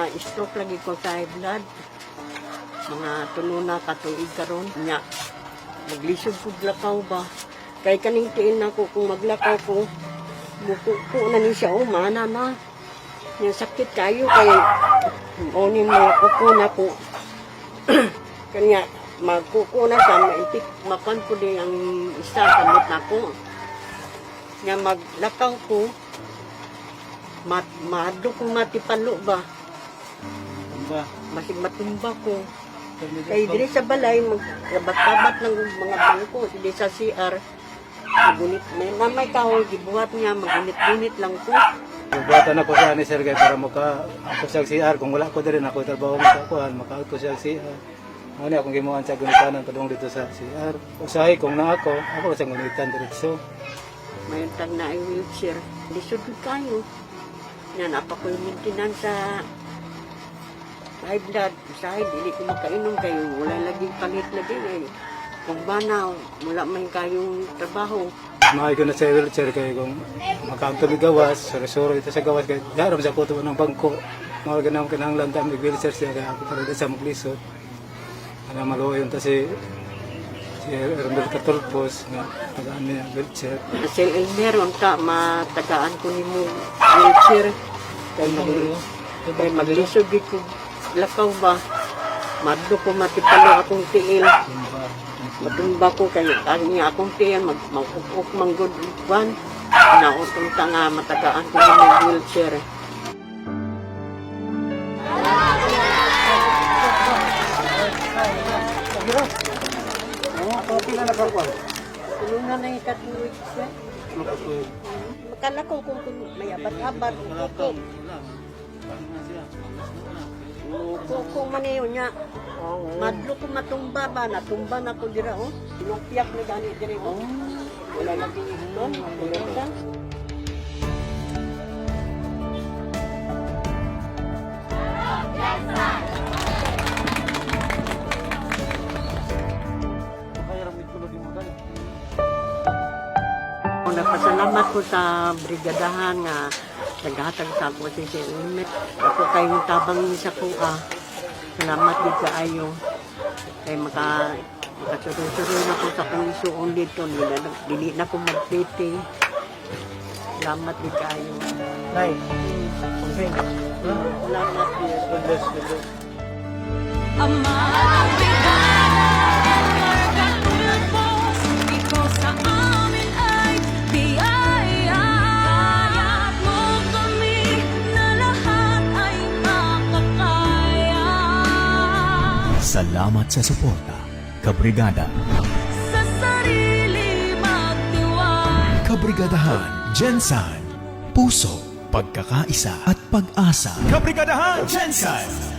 Na stroke lagi ko sa high blood. Mga tulo na katuig karon nya. Maglisod ko lakaw ba. Kay kaning tiil nako, kung maglakaw ko, mukuko na ni siya, oh, mana na. Nya sakit kayo kay onin mga kuko na ko. Kanya magkuko na siya, maipik, makan ko din ang isa kamot nako. Nya maglakaw ko, mat maadto kong matipalo ba. Ba? Masig matumba ko. Kay diri sa balay, magkabat-kabat ng mga bangko diri sa CR. Magunit may na may kahoy gibuhat niya, magunit-gunit lang ko. Buhatan ako sa ani, sir, kay para maka ako sa CR. Kung wala ko diri na ako trabaho, makakuan maka ko sa CR. Ano akong gimuan sa gunitanan padung dito sa CR. Usahay kung na ako, ako sa gunitan diretso. May tag na ay wheelchair. Lisod gud kayo. Yan, apa ko yung maintenance sa high blood. Usahay, dili ko makainom kayo. Wala lagi palit lagi. Eh. Kung banaw, wala man kayong trabaho. Maayo ko na sa wheelchair kay kung makaanto mi gawas, suro-suro dito sa gawas kay darom sa kuto ng bangko. Mao ganang kinahanglan ta mig wheelchair siya kay ako para di sa maglisod. Ana maluoy unta si si Ermel Katulpos nga tagaan niya ang wheelchair. Sir Elmer, unta matagaan ko nimo wheelchair. Kay maglisod gid ko lakaw ba. Madlo ko matipalo akong tiil. Matumba ko kay ang niya akong tiil mag magukok manggod kwan. Nautong ta nga matagaan ko nimo wheelchair. Tulungan na yung katuwid siya. Makalakaw kung may abat-abat, kuko. Kuko man yun niya. Madlo ko matumba ba, natumba na ko dira oh. Lupiak na gani diri oh. Wala lagi ito, wala. Nagpasalamat ko sa brigadahan nga naghatag sa ako si Sir Elmer. Ako kayong tabang ni sa kuha. Salamat gid kaayo. Kay makasuro-suro na ko sa kong isuon dito. Dili na ko magpiti. Salamat gid kaayo. Nay, okay. Salamat gid. God bless, God bless. Ama ng brigada, Elmer Katulpos, ikaw sa amin ay biyaya. Kayat mo kami na lahat ay makakaya. Salamat sa suporta, Kabrigada. Sa sarili magtiwala. Kabrigadahan, Gensan. Puso, pagkakaisa at pag-asa. Kabrigadahan, Gensan!